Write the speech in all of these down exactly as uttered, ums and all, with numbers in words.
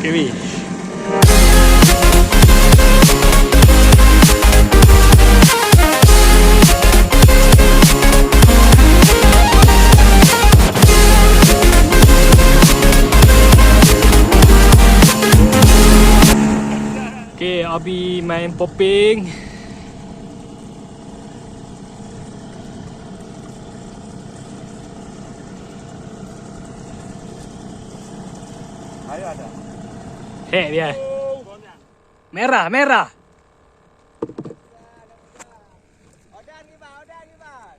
Dewi. Oke, Abi main popping. Ayo ada. Hek dia. Merah, merah.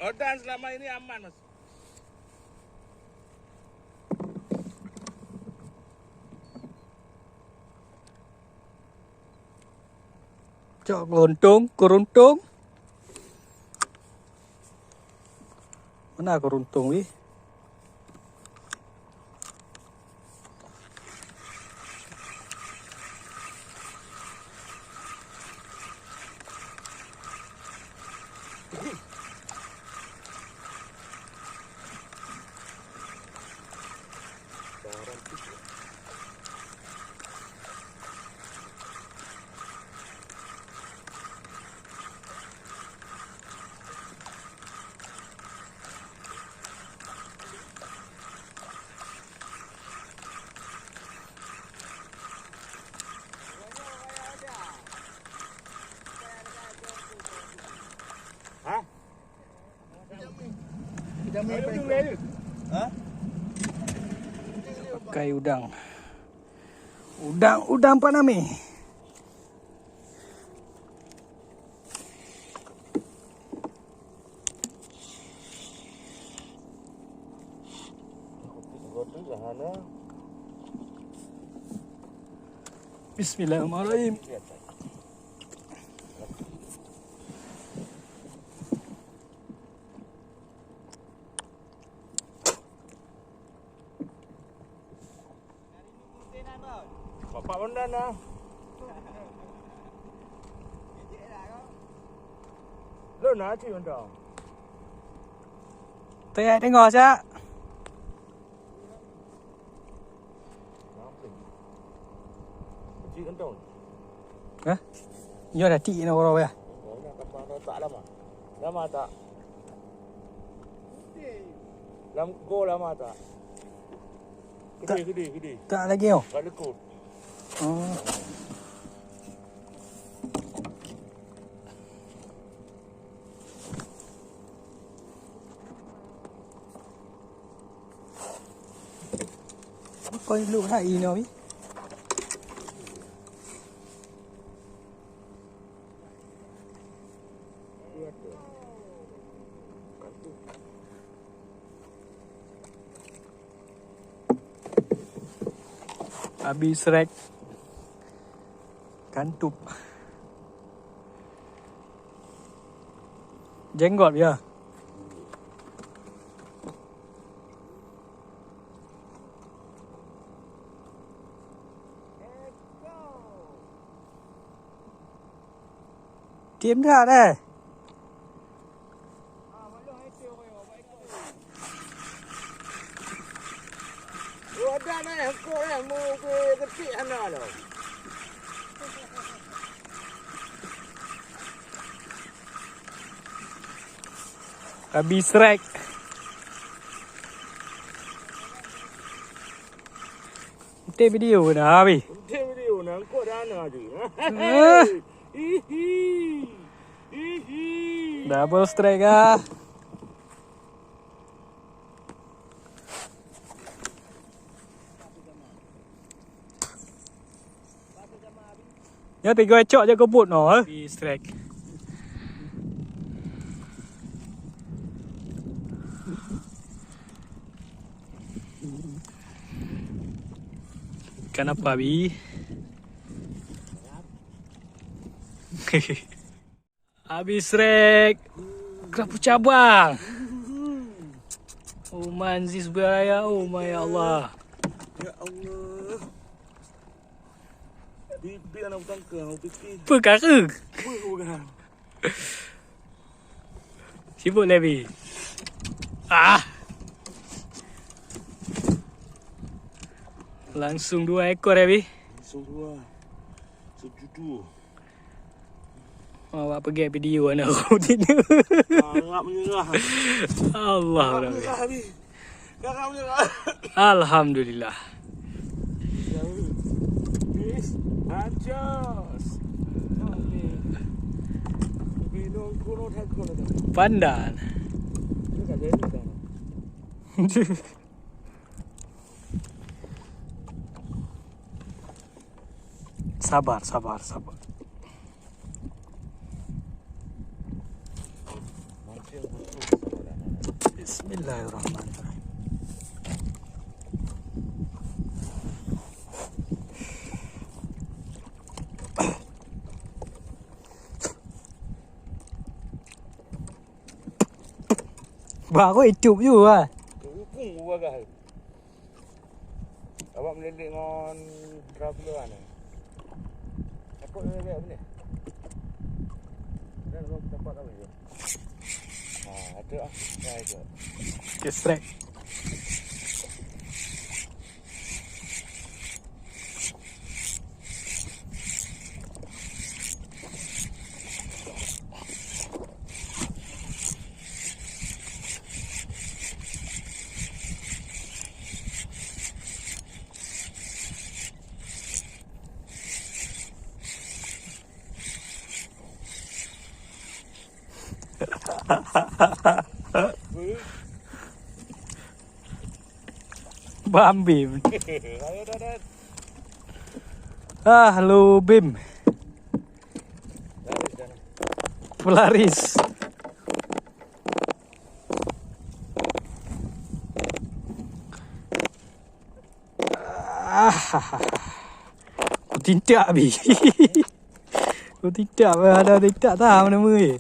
Odan selama ini aman, Mas. Cok keuruntung, keuruntung. Mana keuruntung, wih? Pakai udang. Udang, udang paname. Bismillahirrahmanirrahim. Bapak Bondan dah. Lo na cik Bondan. Tengok, tengok, Cak. Cik Bondan. Hah? Nyoe dah tik na orang ya. Oh, nak kapal tak lama. Lama tak? Lam go lama tak? Gede, gede, gede. Tak lagi oh. Kat lekut. Oh. Kau ni luk hai ni. Abi Shrek. Kantup. Jenggot ya. Tim dah deh. Wadah naik hengkok eh, mau ke ketik hana lo. Abi Shrek. Ente video na abi. Ente video na, engkau dah na tu. Eh. Hihi. Hihi. Double strike ah. Nyoe tiga ecok je kebut noh, eh. Di strike. Ikan apa, Bi? Abi Shrek. Kerapu cabang. Oh, manzis beraya. Oh, my Allah. Ya Allah. Bibit anak butangka, aku fikir. Perkara. Apa orang? Sibuk, Levi. Ah. Langsung dua ekor, Levi. Sungguh, sejudu. Awak peugét video aneuk aku tidu. Ah, ngap menyerah. Allah Ngap Rabbi. Menyerah, Abi. Ngap menyerah. Alhamdulillah. Yes. Anjos. Bingung kuno tak kuno. Pandan. Ini tak jadi kan? Sabar, sabar, sabar. Bismillahirrahmanirrahim. Baru hidup juga. Hukum gua dah. Awak meulilek ngon rap luar ni. Takut dia lihat boleh. Dan kalau kita buat apa je? Ha, ada ah. Ya, itu. Okey, strike. Bam Bim. Ayo, Dadan. Ah, lu Bim. Laris dah. Pelaris. Ah, kutintak, Bi. Kutintak, ada tintak tak nama ni?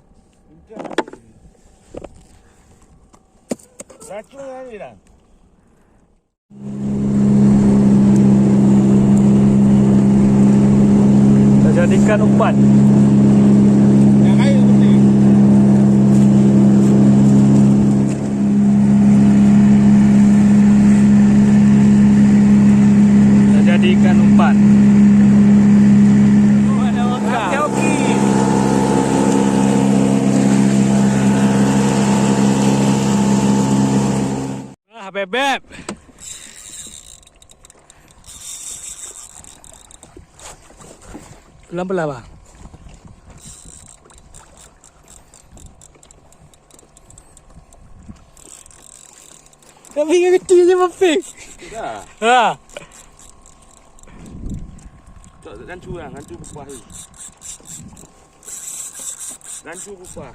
Racun lagi dah. Kita jadikan umpan. Yang lain seperti. Kita jadikan umpan. Ada wakaf. Okey, okey. Ah, beb, beb. Pelan-pelan, bang. Tapi kecil je, Bang Pik. Dah. Ha. Tak, tak, kan curang, kan tu kupah ni. Rancu rupa.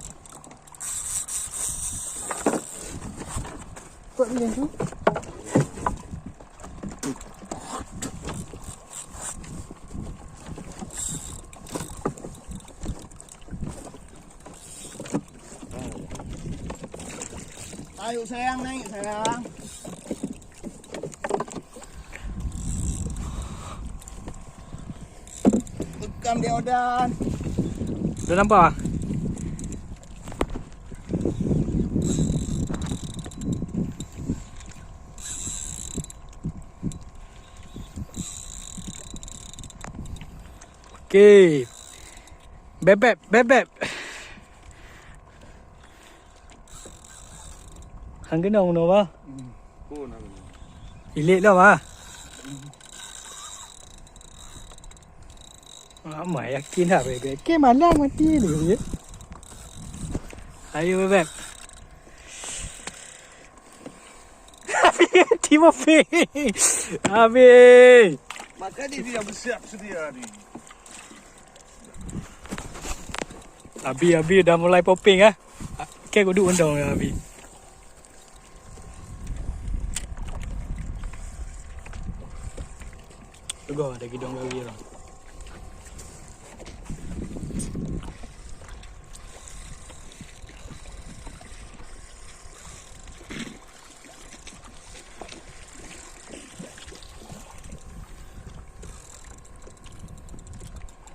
Kuat ni rancu. Ayo sayang, naik sayang. Bekam dia, Odan. Dah nampak? Okey. Beb, beb, beb, beb. Han keunong nyoe, bah. Hmm. Ilek dah, bah. Ramai yakin dah, beb. Ke malam mati ni, ya. Ayo, beb. Timofey. Habis. Makanya dia bersiap sedia ni. Abi, Abi dah mulai popping, ah. Okey, kudu undang ya, Abi. Tegur ada gidong gawi lah.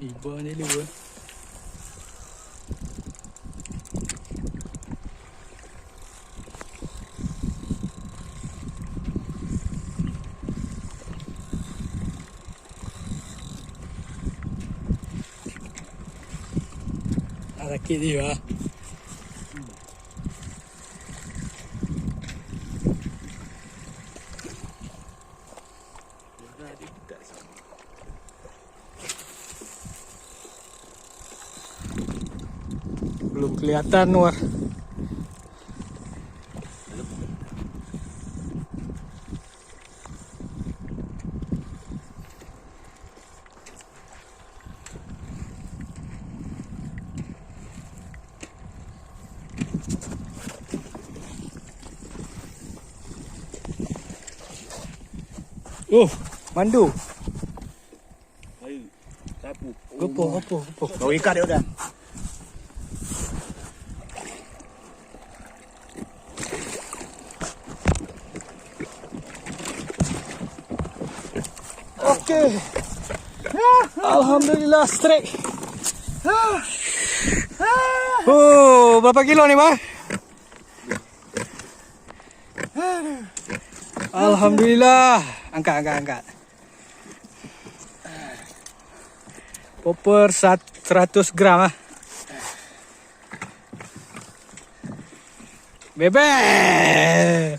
Iba ni lu, eh. Sakit dia. Belum kelihatan, Nur. Oh, mandu. Sapu. Gepoh, gepoh, gepoh. Bau ikat dia udah. Oke. Alhamdulillah, strike. Oh, berapa kilo ni, Bang? Alhamdulillah. Angkat, angkat, angkat. Popper sat-, seratus gram ah. Bebek.